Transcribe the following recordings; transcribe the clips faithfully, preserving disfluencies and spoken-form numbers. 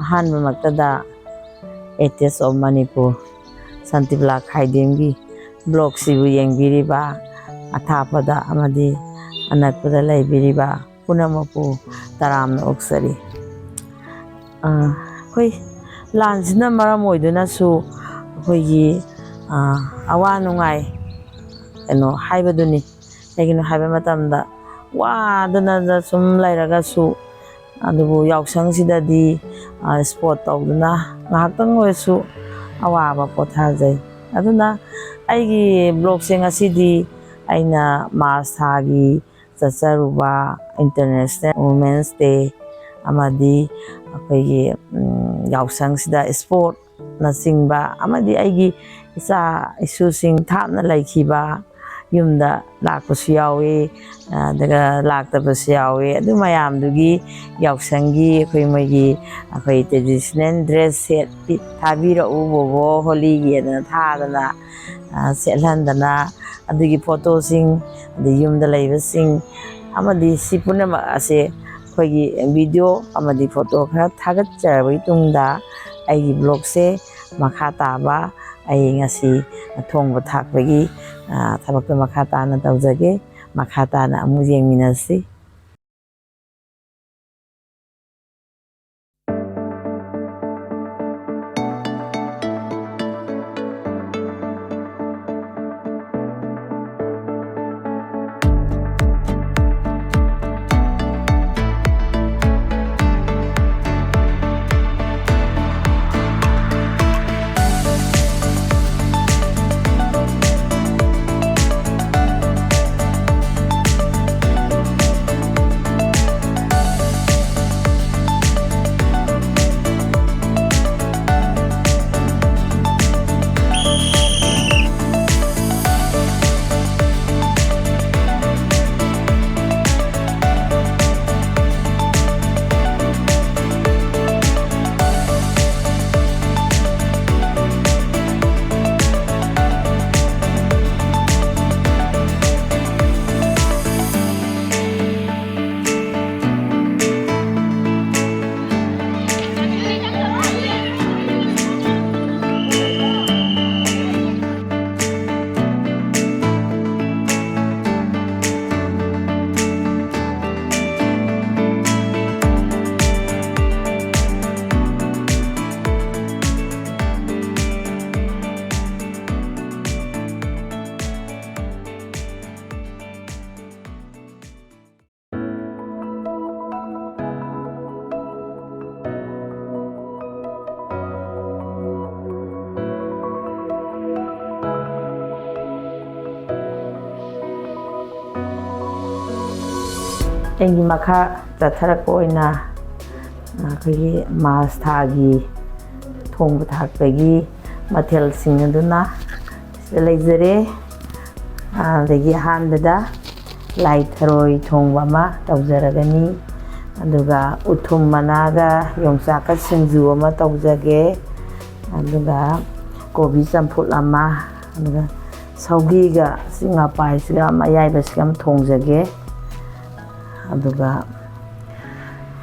ꯑꯍꯥꯟꯕꯃꯛꯇꯗ Atheist of Manipur, Shantibala ꯈꯥꯏꯗꯦꯝꯒꯤ ꯕ꯭ꯂꯣꯛꯁꯤꯕꯨ ꯌꯦꯡꯕꯤꯔꯤꯕ ꯑꯊꯥꯞꯄꯗ ꯑꯃꯗꯤ ꯑꯅꯛꯄꯗ ꯂꯩꯕꯤꯔꯤꯕ ꯄꯨꯝꯅꯃꯛꯄꯨ ꯇꯔꯥꯝꯅ ꯑꯣꯛꯆꯔꯤ꯫ ꯑ, ꯑꯩꯈꯣꯏ ꯂꯥꯟꯁꯤꯅ ꯃꯔꯝ ꯑꯣꯏꯗꯨꯅꯁꯨ ꯑꯩꯈꯣꯏꯒꯤ, ꯑ, ꯑꯋꯥ ꯅꯨꯡꯉꯥꯏ ꯀꯩꯅꯣ ꯍꯥꯏꯕꯗꯨꯅꯤ꯫ ꯀꯩꯒꯤꯅꯣ ꯍꯥꯏꯕ ꯃꯇꯝꯗ ꯋꯥꯗꯅ ꯁꯨꯝ ꯂꯩꯔꯒꯁꯨ, ꯑꯗꯨꯕꯨ ꯌꯥꯎꯁꯪꯁꯤꯗꯗꯤ, ꯑ, ꯏꯁꯄꯣꯔꯠ ꯇꯧꯗꯨꯅ ꯉꯥꯏꯍꯥꯛꯇꯪ ꯑꯣꯏꯔꯁꯨ ꯑꯋꯥꯕ ꯄꯣꯊꯥꯖꯩ꯫ ꯑꯗꯨꯅ ꯑꯩꯒꯤ ꯕ꯭ꯂꯣꯛꯁꯦ ꯉꯁꯤꯗꯤ ꯑꯩꯅ ꯃꯥꯔꯆ ꯊꯥꯒꯤ ꯆꯠꯆꯔꯨꯕ International Women's Day ꯑꯃꯗꯤ ꯑꯩꯈꯣꯏꯒꯤ, ꯎꯝ, ꯌꯥꯎꯁꯪꯁꯤꯗ ꯏꯁꯄꯣꯔꯠꯅꯆꯤꯡꯕ ꯑꯃꯗꯤ ꯑꯩꯒꯤ ꯏꯆꯥ ꯏꯁꯨꯁꯤꯡ ꯊꯥꯞꯅ ꯂꯩꯈꯤꯕ ꯌꯨꯝꯗ ꯂꯥꯛꯄꯁꯨ ꯌꯥꯎꯏ, ꯑꯗꯨꯒ ꯂꯥꯛꯇꯕꯁꯨ ꯌꯥꯎꯏ꯫ ꯑꯗꯨ ꯃꯌꯥꯝꯗꯨꯒꯤ ꯌꯥꯎꯁꯪꯒꯤ ꯑꯩꯈꯣꯏ ꯃꯣꯏꯒꯤ ꯑꯩꯈꯣꯏ traditional dress set ꯊꯥꯕꯤꯔꯛꯎ ꯕꯣꯕꯣ ꯍꯣꯂꯤꯒꯤ ꯑꯗꯨꯅ ꯊꯥꯗꯅ, ꯑ, ꯁꯦꯠꯍꯟꯗꯅ ꯑꯗꯨꯒꯤ ꯐꯣꯇꯣꯁꯤꯡ, ꯑꯗꯩ ꯌꯨꯝꯗ ꯂꯩꯕꯁꯤꯡ ꯑꯃꯗꯤ ꯁꯤ ꯄꯨꯝꯅꯃꯛ ꯑꯁꯦ ꯑꯩꯈꯣꯏꯒꯤ ꯚꯤꯗꯤꯑꯣ ꯑꯃꯗꯤ ꯐꯣꯇꯣ ꯈꯔ ꯊꯥꯒꯠꯆꯔꯕꯒꯤ ꯇꯨꯡꯗ ꯑꯩꯒꯤ ꯕ꯭ꯂꯣꯛꯁꯦ ꯃꯈꯥ ꯇꯥꯕ ꯑꯩ ꯉꯁꯤ ꯊꯣꯡꯕ ꯊꯥꯛꯄꯒꯤ, ꯑ, ꯊꯕꯛꯇꯣ ꯃꯈꯥ ꯇꯥꯅ ꯇꯧꯖꯒꯦ꯫ ꯃꯈꯥ ꯇꯥꯅ ꯑꯃꯨꯛ ꯌꯦꯡꯃꯤꯟꯅꯁꯤ꯫ ꯑꯩꯒꯤ ꯃꯈꯥ ꯆꯠꯊꯔꯛꯄ ꯑꯣꯏꯅ ꯑꯩꯈꯣꯏꯒꯤ ꯃꯥꯔꯆ ꯊꯥꯒꯤ ꯊꯣꯡꯕ ꯊꯥꯛꯄꯒꯤ ꯃꯊꯦꯜꯁꯤꯡ ꯑꯗꯨꯅ ꯁꯤꯗ ꯂꯩꯖꯔꯦ꯫ ꯑꯗꯒꯤ ꯑꯍꯥꯟꯕꯗ ꯂꯥꯏ ꯊꯔꯣꯏ ꯊꯣꯡꯕ ꯑꯃ ꯇꯧꯖꯔꯒꯅꯤ꯫ ꯑꯗꯨꯒ ꯎꯊꯨꯝ ꯃꯅꯥꯒ ꯌꯣꯡꯆꯥꯛꯀ ꯁꯤꯡꯖꯨ ꯑꯃ ꯇꯧꯖꯒꯦ꯫ ꯑꯗꯨꯒ ꯀꯣꯕꯤ ꯆꯝꯐꯨꯠ ꯑꯃ, ꯑꯗꯨꯒ ꯁꯧꯒꯤꯒ ꯁꯤ ꯉꯄꯥꯏꯁꯤꯒ ꯑꯃ ꯑꯌꯥꯏꯕꯁꯤꯒ ꯑꯃ ꯊꯣꯡꯖꯒꯦ꯫ ꯑꯗꯨꯒ,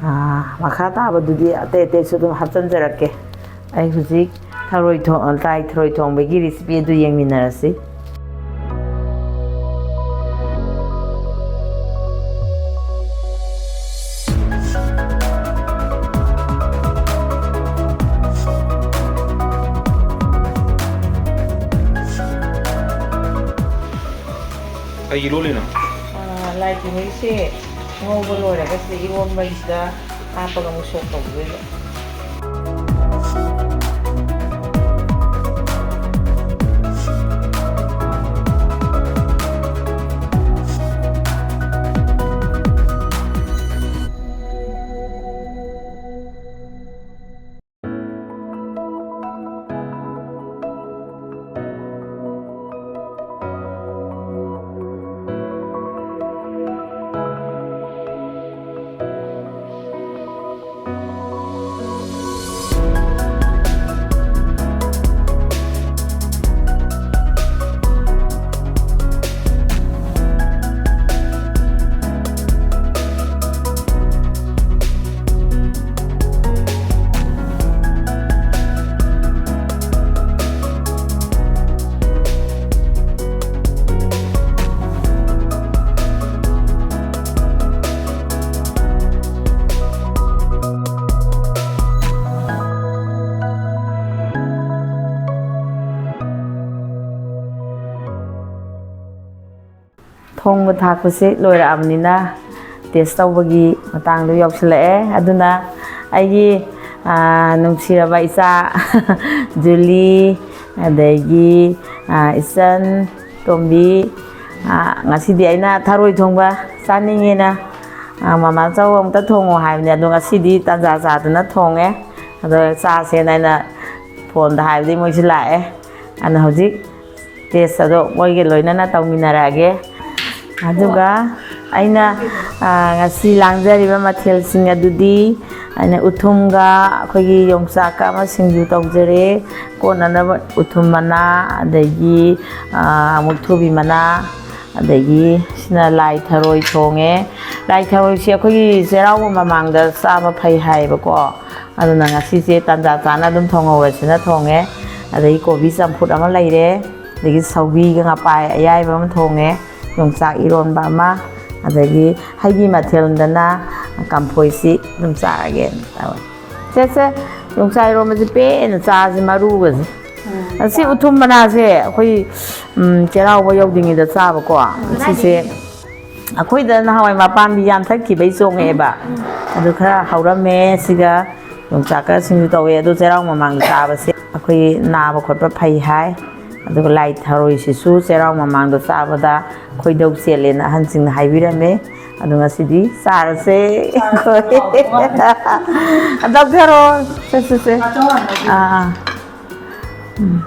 ꯑꯥ, ꯃꯈꯥ ꯇꯥꯕꯗꯨꯗꯤ ꯑꯇꯩ ꯑꯇꯩꯁꯨ ꯑꯗꯨꯝ ꯍꯥꯞꯆꯤꯟꯖꯔꯛꯀꯦ꯫ ꯑꯩ ꯍꯧꯖꯤꯛ ꯊꯔꯣꯏ ꯊꯣꯡ-, ꯂꯥꯏ ꯊꯔꯣꯏ ꯊꯣꯡꯕꯒꯤ ꯔꯤꯁꯤꯄꯤ ꯑꯗꯨ ꯌꯦꯡꯃꯤꯟꯅꯔꯁꯤ꯫ ꯀꯩ ꯏꯔꯣꯜꯂꯤꯅꯣ? ꯑꯥ, ꯂꯥꯏ ꯊꯔꯣꯏꯁꯦ ꯉꯧꯕ ꯂꯣꯏꯔꯒ ꯁꯤꯗ ꯏꯔꯣꯟꯕꯒꯤꯁꯤꯗ ꯍꯥꯞꯄꯒ ꯑꯃꯨꯛ ꯁꯣꯛ ꯇꯧꯗꯣꯏꯕ꯫ ꯊꯣꯡꯕ ꯊꯥꯛꯄꯁꯤ ꯂꯣꯏꯔꯛꯑꯕꯅꯤꯅ ꯇꯦꯁ ꯇꯧꯕꯒꯤ ꯃꯇꯥꯡꯗꯣ ꯌꯧꯁꯤꯜꯂꯛꯑꯦ꯫ ꯑꯗꯨꯅ ꯑꯩꯒꯤ, ꯑꯥ, ꯅꯨꯡꯁꯤꯔꯕ ꯏꯆꯥ ꯖꯨꯂꯤ, ꯑꯗꯒꯤ, ꯑꯥ, ꯏꯆꯟ ꯇꯣꯝꯕꯤ, ꯑꯥ, ꯉꯁꯤꯗꯤ ꯑꯩꯅ ꯊꯔꯣꯏ ꯊꯣꯡꯕ ꯆꯥꯅꯤꯡꯉꯦꯅ ꯑꯥ, ꯃꯃꯥ ꯆꯧ ꯑꯃꯨꯛꯇ ꯊꯣꯡꯉꯣ ꯍꯥꯏꯕꯅꯦ, ꯑꯗꯣ ꯉꯁꯤꯗꯤ ꯇꯥꯟꯖꯥ ꯆꯥꯗꯅ ꯊꯣꯡꯉꯦ꯫ ꯑꯗꯣ ꯆꯥꯁꯦꯅ ꯑꯩꯅ ꯐꯣꯟꯗ ꯍꯥꯏꯕꯗꯤ ꯃꯣꯏꯁꯨ ꯂꯥꯛꯑꯦ꯫ ꯑꯗꯣ ꯍꯧꯖꯤꯛ ꯇꯦꯁ ꯑꯗꯣ ꯃꯣꯏꯒ ꯂꯣꯏꯅꯅ ꯇꯧꯃꯤꯟꯅꯔꯛꯑꯒꯦ꯫ ꯑꯗꯨꯒ ꯑꯩꯅ, ꯑꯥ, ꯉꯁꯤ ꯂꯥꯡꯖꯔꯤꯕ ꯃꯊꯦꯜꯁꯤꯡ ꯑꯗꯨꯗꯤ ꯑꯩꯅ ꯎꯊꯨꯝꯒ ꯑꯩꯈꯣꯏꯒꯤ ꯌꯣꯡꯆꯥꯛꯀ ꯑꯃ ꯁꯤꯡꯖꯨ ꯇꯧꯖꯔꯦ꯫ ꯀꯣꯟꯅꯅꯕ ꯎꯊꯨꯝ ꯃꯅꯥ, ꯑꯗꯒꯤ, ꯑꯥ, ꯃꯨꯛꯊ꯭ꯔꯨꯕꯤ ꯃꯅꯥ, ꯑꯗꯒꯤ ꯁꯤꯅ ꯂꯥꯏ ꯊꯔꯣꯏ ꯊꯣꯡꯉꯦ꯫ ꯂꯥꯏ ꯊꯔꯣꯏꯁꯦ ꯑꯩꯈꯣꯏꯒꯤ ꯆꯩꯔꯥꯎꯕ ꯃꯃꯥꯡꯗ ꯆꯥꯕ ꯐꯩ ꯍꯥꯏꯌꯦꯕꯀꯣ꯫ ꯑꯗꯨꯅ ꯉꯁꯤꯁꯦ ꯇꯥꯟꯖꯥ ꯆꯥꯅ ꯑꯗꯨꯝ ꯊꯣꯡꯍꯧꯔꯁꯤꯅ ꯊꯣꯡꯉꯦ꯫ ꯑꯗꯒꯤ ꯀꯣꯕꯤ ꯆꯝꯐꯨꯠ ꯑꯃ ꯂꯩꯔꯦ꯫ ꯑꯗꯒꯤ ꯁꯧꯒ꯭ꯔꯤꯒ ꯉꯄꯥꯏ ꯑꯌꯥꯏꯕ ꯑꯃ ꯊꯣꯡꯉꯦ꯫ ꯌꯣꯡꯆꯥꯛ ꯏꯔꯣꯟꯕ ꯑꯃ꯫ ꯑꯗꯒꯤ ꯍꯩꯒꯤ ꯃꯊꯦꯜꯗꯅ ꯀꯝꯐꯣꯏꯁꯤ ꯑꯗꯨꯝ ꯆꯥꯔꯒꯦꯅ ꯇꯧꯋꯦ꯫ ꯁꯦ, ꯁꯦ, ꯌꯣꯡꯆꯥꯛ ꯏꯔꯣꯟꯕꯁꯦ ꯄꯦꯟꯅ ꯆꯥꯁꯦ, ꯃꯔꯨꯒꯁꯦ꯫ ꯎꯝ꯫ ꯑꯁꯤ ꯎꯊꯨꯝ ꯃꯅꯥꯁꯦ ꯑꯩꯈꯣꯏ, ꯎꯝ, ꯆꯩꯔꯥꯎꯕ ꯌꯧꯗ꯭ꯔꯤꯉꯩꯗ ꯆꯥꯕꯀꯣ꯫ ꯁꯤꯁꯦ ꯑꯩꯈꯣꯏꯗ ꯅꯍꯥꯟꯋꯥꯏ ꯃꯄꯥꯝꯕꯤ ꯌꯥꯟꯊꯠꯈꯤꯕꯩ ꯆꯣꯡꯉꯛꯑꯦꯕ꯫ ꯎꯝ꯫ ꯑꯗꯨ ꯈꯔ ꯍꯧꯔꯝꯃꯦ꯫ ꯁꯤꯒ ꯌꯣꯡꯆꯥꯛꯀ ꯁꯤꯡꯖꯨ ꯇꯧꯋꯦ꯫ ꯑꯗꯣ ꯆꯩꯔꯥꯎ ꯃꯃꯥꯡꯗ ꯆꯥꯕꯁꯦ ꯑꯩꯈꯣꯏ ꯅꯥꯕ ꯈꯣꯠꯄ ꯐꯩ ꯍꯥꯏ꯫ ꯑꯗꯨꯒ ꯂꯥꯏ ꯊꯔꯣꯏꯁꯤꯁꯨ ꯆꯩꯔꯥꯎ ꯃꯃꯥꯡꯗ ꯆꯥꯕꯗ ꯈꯣꯏꯗꯧ ꯆꯦꯜꯂꯦꯅ ꯑꯍꯟꯁꯤꯡꯅ ꯍꯥꯏꯕꯤꯔꯝꯃꯦ꯫ ꯑꯗꯣ ꯉꯁꯤꯗꯤ ꯆꯥꯔꯁꯦ꯫ ꯆꯥꯔꯁꯦ꯫ ꯇꯧꯊꯔꯣ꯫ ꯁꯦ, ꯁꯦ, ꯁꯦ꯫ ꯑꯥ, ꯑꯥ꯫ ꯎꯝ꯫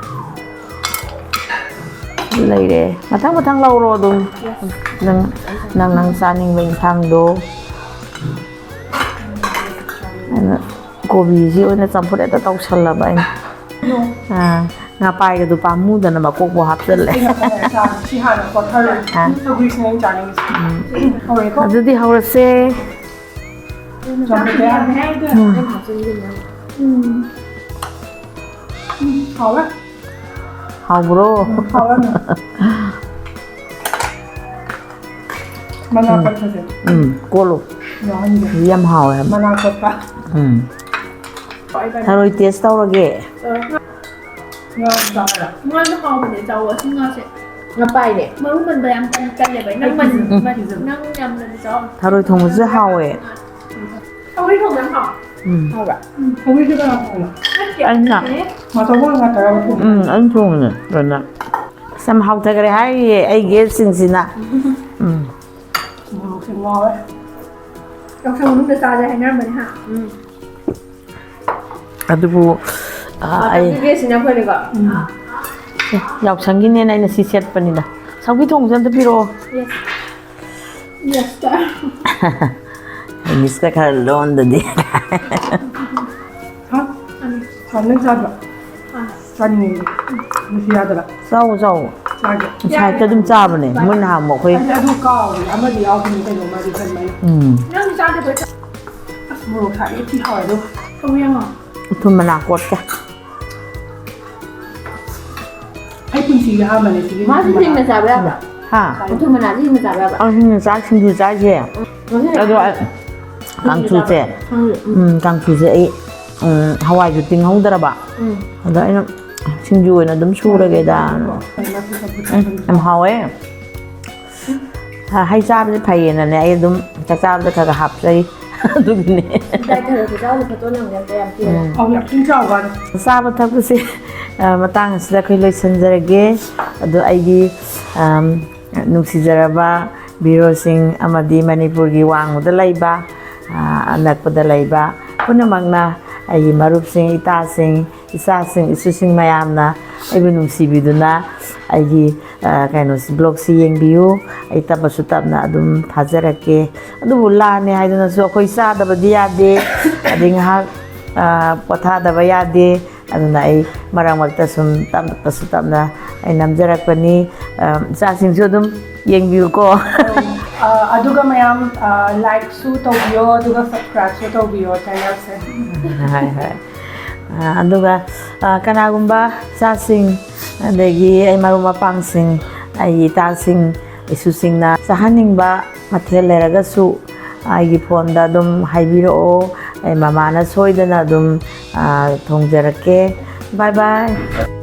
ꯂꯩꯔꯦ꯫ ꯃꯊꯪ ꯃꯊꯪ ꯂꯧꯔꯣ ꯑꯗꯨꯝ꯫ ꯅꯪ, ꯅꯪ, ꯅꯪ ꯆꯥꯅꯤꯡꯕ ꯏꯟꯁꯥꯡꯗꯣ꯫ ꯑꯗꯨꯅ ꯀꯣꯕꯤꯁꯤ ꯑꯣꯏꯅ ꯆꯝꯐꯨꯠ ꯍꯦꯛꯇ ꯇꯧꯁꯜꯂꯕ ꯑꯩꯅ꯫ ꯑꯥ, ꯉꯥꯄꯥꯏꯒꯗꯨ ꯄꯥꯝꯃꯨꯗꯅ ꯃꯀꯣꯛꯄꯨ ꯍꯥꯞꯆꯜꯂꯦ꯫ ꯑꯩ ꯉꯥꯄꯥꯏ ꯆꯥꯔꯦ꯫ ꯁꯤ ꯍꯥꯟꯅ ꯀꯣꯊꯔꯦ꯫ ꯑꯥ꯫ ꯁꯧꯒ꯭ꯔꯤꯁꯤꯅ ꯑꯩꯅ ꯆꯥꯅꯤꯡꯉꯤꯁꯦ꯫ ꯎꯝ꯫ ꯍꯧꯔꯦꯀꯣ? ꯑꯗꯨꯗꯤ ꯍꯧꯔꯁꯦ꯫ ꯆꯝꯐꯨꯠ ꯌꯥꯝ ꯍꯥꯏꯗ꯭ꯔꯥ? ꯎꯝ꯫ ꯎꯝ꯫ ꯎꯝ, ꯍꯥꯎꯋꯦ꯫ ꯍꯥꯎꯕ꯭ꯔꯣ? ꯎꯝ, ꯍꯥꯎꯋꯦ, ꯃꯦꯝ꯫ ꯃꯅꯥ ꯎꯝ꯫ ꯀꯣꯠꯄꯁꯦ꯫ ꯎꯝ, ꯀꯣꯠꯂꯨ꯫ ꯌꯥꯎꯍꯟꯒꯦ꯫ ꯌꯥꯝ ꯍꯥꯎꯋꯦ ꯍꯥꯏꯕ꯫ ꯃꯅꯥ ꯀꯣꯠꯄ꯫ ꯎꯝ꯫ ꯍꯣꯏ, ꯏꯕꯥꯅꯤ꯫ ꯊꯔꯣꯏ ꯇꯦꯁ ꯇꯧꯔꯒꯦ꯫ ꯇꯧꯔꯒ ꯉꯥ ꯆꯥꯕ꯭ꯔꯥ? ꯉꯥꯁꯨ ꯍꯥꯎꯕꯅꯦ, ꯆꯥꯎꯋꯣ, ꯑꯁꯤ ꯉꯥꯁꯦ꯫ ꯉꯄꯥꯏꯅꯦ꯫ ꯃꯔꯨ ꯃꯟꯕ ꯌꯥꯝ ꯀꯟ-, ꯀꯜꯂꯦꯕ꯫ ꯅꯪ ꯃꯟ-, ꯎꯝ꯫ ꯃꯟ-, ꯅꯪ ꯌꯥꯝꯅꯗꯤ ꯆꯥꯎ꯫ ꯊꯔꯣꯏ ꯊꯣꯡꯕꯁꯨ ꯍꯥꯎꯋꯦ꯫ ꯁꯧꯒ꯭ꯔꯤ ꯊꯣꯡꯕ ꯌꯥꯝ ꯍꯥꯎꯋꯦ꯫ ꯎꯝ꯫ ꯍꯥꯎꯕ꯭ꯔꯥ? ꯎꯝ, ꯁꯧꯒ꯭ꯔꯤꯁꯨ ꯀꯅꯥ ꯊꯣꯡꯉꯤꯅꯣ? ꯅꯠꯇꯦ꯫ ꯑꯩꯅ꯫ ꯃꯥꯆꯧꯕ ꯉꯥ ꯇꯔꯥꯒ ꯊꯣꯡꯉꯤ꯫ ꯎꯝ, ꯑꯩꯅ ꯊꯣꯡꯉꯤꯅꯦ ꯂꯣꯏꯅ꯫ ꯑꯁ, ꯌꯥꯝ ꯍꯥꯎꯊꯈ꯭ꯔꯦ ꯍꯥꯏꯔꯤꯌꯦ ꯑꯩ ꯒꯦꯁꯁꯤꯡꯁꯤꯅ꯫ ꯎꯝ꯫ ꯃꯣꯔꯣꯛꯁꯦ ꯉꯥꯎꯔꯦ꯫ ꯌꯥꯎꯁꯪ ꯃꯅꯨꯡꯗ ꯆꯥꯁꯦ ꯍꯥꯏꯅꯔꯝꯕꯅꯦ ꯍꯥ? ꯎꯝ꯫ ꯑꯗꯨꯕꯨ ꯑꯥ, ꯑꯩ ꯃꯇꯝꯒꯤ ꯕꯦꯁꯁꯤꯅ ꯑꯩꯈꯣꯏꯅꯀꯣ꯫ ꯌꯥꯎꯁꯪꯒꯤꯅꯦꯅ ꯑꯩꯅ ꯁꯤ ꯁꯦꯠꯄꯅꯤꯗ꯫ ꯁꯧꯒ꯭ꯔꯤ ꯊꯣꯡꯕꯁꯦ ꯑꯝꯇ ꯄꯤꯔꯛꯑꯣ꯫ ꯌꯦꯁꯇ꯫ ꯏꯪꯂꯤꯁꯇ ꯈꯔ ꯂꯣꯟꯗꯗꯤ꯫ ꯍꯥ? ꯍꯥ, ꯅꯪ ꯆꯥꯗ꯭ꯔꯣ? ꯆꯥꯅꯤꯡꯉꯦ꯫ ꯅꯨꯡꯁꯤ ꯌꯥꯗꯕ꯫ ꯆꯥꯎ ꯆꯥꯎ꯫ ꯆꯥꯒꯦ꯫ ꯉꯁꯥꯏꯗ ꯑꯗꯨꯝ ꯆꯥꯕꯅꯦ ꯃꯣꯏ ꯅꯍꯥꯟꯃꯨꯛ ꯑꯩꯈꯣꯏ꯫ ꯑꯩꯗꯤ ꯑꯗꯨ ꯀꯥꯎꯔꯦ꯫ ꯑꯃꯗꯤ ꯌꯥꯎꯈꯤꯕꯅꯤ ꯀꯩꯅꯣ ꯃꯥꯗꯤ ꯈꯟꯕ ꯑꯩꯅ꯫ ꯎꯝ꯫ ꯅꯪ ꯆꯥꯗꯕ꯫ ꯑꯁ ꯃꯣꯔꯣꯛ ꯁꯥꯏ ꯊꯤ ꯍꯥꯎꯋꯦ ꯑꯗꯨ꯫ ꯊꯨꯝ ꯌꯥꯝ ꯍꯥꯎ꯫ ꯊꯨꯝ ꯃꯅꯥ ꯀꯣꯠꯀꯦ꯫ ꯑꯩ ꯄꯨꯟꯁꯤꯒꯤ ꯑꯍꯥꯟꯕꯅꯦ ꯁꯤꯒꯤ ꯃꯥꯁꯨ ꯊꯨꯝ ꯃꯅꯥ꯫ ꯍꯤꯡꯅ ꯆꯥꯕ ꯌꯥꯕ꯭ꯔꯥ? ꯍꯥ? ꯊꯨꯝ ꯃꯅꯥꯁꯤ ꯍꯤꯡꯅ ꯆꯥꯕ ꯌꯥꯕ꯭ꯔꯥ? ꯑꯪ ꯍꯤꯡꯅ ꯆꯥꯛ ꯁꯤꯡꯖꯨ ꯆꯥꯏꯁꯦ꯫ ꯉꯁꯤ ꯑꯗꯣ ꯑꯩ ꯀꯥꯡꯁꯨꯁꯦ꯫ ꯎꯝ꯫ ꯎꯝ, ꯀꯥꯡꯁꯨꯁꯦ ꯑꯩ ꯎꯝ, ꯍꯋꯥꯏꯁꯨ ꯇꯤꯡꯍꯧꯗ꯭ꯔꯕ꯫ ꯎꯝ꯫ ꯑꯗ ꯑꯩꯅ ꯁꯤꯡꯖꯨ ꯑꯣꯏꯅ ꯑꯗꯨꯝ ꯁꯨꯔꯒꯦꯗ꯫ ꯎꯝ, ꯌꯥꯝ ꯍꯥꯎꯋꯦ꯫ ꯍ- ꯍꯩ ꯆꯥꯕꯁꯦ ꯐꯩꯌꯦꯅꯅꯦ ꯑꯩ ꯑꯗꯨꯝ ꯆꯥꯛ ꯆꯥꯕꯗ ꯈꯔ ꯈꯔ ꯍꯥꯞꯆꯩ꯫ ꯑꯗꯨꯒꯤꯅꯦ꯫ ꯗꯥꯏꯠ ꯈꯔ ꯈꯔ ꯆꯥꯎꯅ ꯐꯣꯇꯣ ꯅꯝꯒꯦ ꯑꯝꯇ ꯌꯥꯝ ꯊꯤꯅ꯫ ꯎꯝ꯫ ꯑꯧ ꯌꯥꯝ ꯊꯤꯅ ꯆꯥꯎꯕ ꯋꯥꯅꯤ꯫ ꯆꯥꯕ ꯊꯛꯄꯁꯦ ꯑ, ꯃꯇꯥꯡ ꯑꯁꯤꯗ ꯑꯩꯈꯣꯏ ꯂꯣꯏꯁꯤꯟꯖꯔꯒꯦ꯫ ꯑꯗꯣ ꯑꯩꯒꯤ ꯑꯝ, ꯅꯨꯡꯁꯤꯖꯔꯕ ꯚꯤꯌꯨꯋꯔꯁꯤꯡ ꯑꯃꯗꯤ ꯃꯅꯤꯄꯨꯔꯒꯤ ꯋꯥꯡꯃꯗ ꯂꯩꯕ ꯑ, ꯑꯅꯛꯄꯗ ꯂꯩꯕ ꯄꯨꯝꯅꯃꯛꯅ ꯑꯩꯒꯤ ꯃꯔꯨꯞꯁꯤꯡ, ꯏꯇꯥꯁꯤꯡ, ꯏꯆꯥꯁꯤꯡ, ꯏꯁꯨꯁꯤꯡ ꯃꯌꯥꯝꯅ ꯑꯩꯕꯨ ꯅꯨꯡꯁꯤꯕꯤꯗꯨꯅ ꯑꯩꯒꯤ ꯑ, ꯀꯩꯅꯣꯁꯤ ꯕ꯭ꯂꯣꯛꯁꯤ ꯌꯦꯡꯕꯤꯌꯨ꯫ ꯑꯩ ꯇꯞꯄꯁꯨ ꯇꯞꯅ ꯑꯗꯨꯝ ꯊꯥꯖꯔꯛꯀꯦ꯫ ꯑꯗꯨꯕꯨ ꯂꯥꯟꯅꯦ ꯍꯥꯏꯗꯨꯅꯁꯨ ꯑꯩꯈꯣꯏ ꯆꯥꯗꯕꯗꯤ ꯌꯥꯗꯦ꯫ ꯑꯗꯩ ꯉꯥꯏꯍꯥꯛ ꯑ, ꯄꯣꯊꯥꯗꯕ ꯌꯥꯗꯦ꯫ ꯑꯗꯨꯅ ꯑꯩ ꯃꯔꯛ ꯃꯔꯛꯇ ꯁꯨꯝ ꯇꯞꯅꯁꯨ ꯇꯞꯅ ꯑꯩ ꯅꯝꯖꯔꯛꯄꯅꯤ꯫ ꯑ, ꯏꯆꯥꯁꯤꯡꯁꯨ ꯑꯗꯨꯝ ꯌꯦꯡꯕꯤꯌꯨꯀꯣ꯫ ꯑ, ꯑꯗꯨꯒ ꯃꯌꯥꯝ ꯂꯥꯏꯛꯁꯨ ꯇꯧꯕꯤꯌꯣ ꯑꯗꯨꯒ ꯁꯕꯁꯀ꯭ꯔꯥꯏꯕꯁꯨ ꯇꯧꯕꯤꯌꯣ ꯆꯦꯅꯦꯜꯁꯦ꯫ ꯍꯣꯏ, ꯍꯣꯏ꯫ ꯑ, ꯑꯗꯨꯒ ꯑ, ꯀꯅꯥꯒꯨꯝꯕ ꯏꯆꯥꯁꯤꯡ ꯑꯗꯒꯤ ꯑꯩ ꯃꯔꯨꯞ ꯃꯄꯥꯡꯁꯤꯡ ꯑꯩꯒꯤ ꯏꯇꯥꯁꯤꯡ ꯏꯁꯨꯁꯤꯡꯅ ꯆꯥꯍꯟꯅꯤꯡꯕ ꯃꯊꯦꯜ ꯂꯩꯔꯒꯁꯨ ꯑꯩꯒꯤ ꯐꯣꯟꯗ ꯑꯗꯨꯝ ꯍꯥꯏꯕꯤꯔꯛꯑꯣ꯫ ꯑꯩ ꯃꯃꯥꯅ ꯁꯣꯏꯗꯅ ꯑꯗꯨꯝ ꯑ, ꯊꯣꯡꯖꯔꯛꯀꯦ꯫ ꯕꯥꯏ ꯕꯥꯏ꯫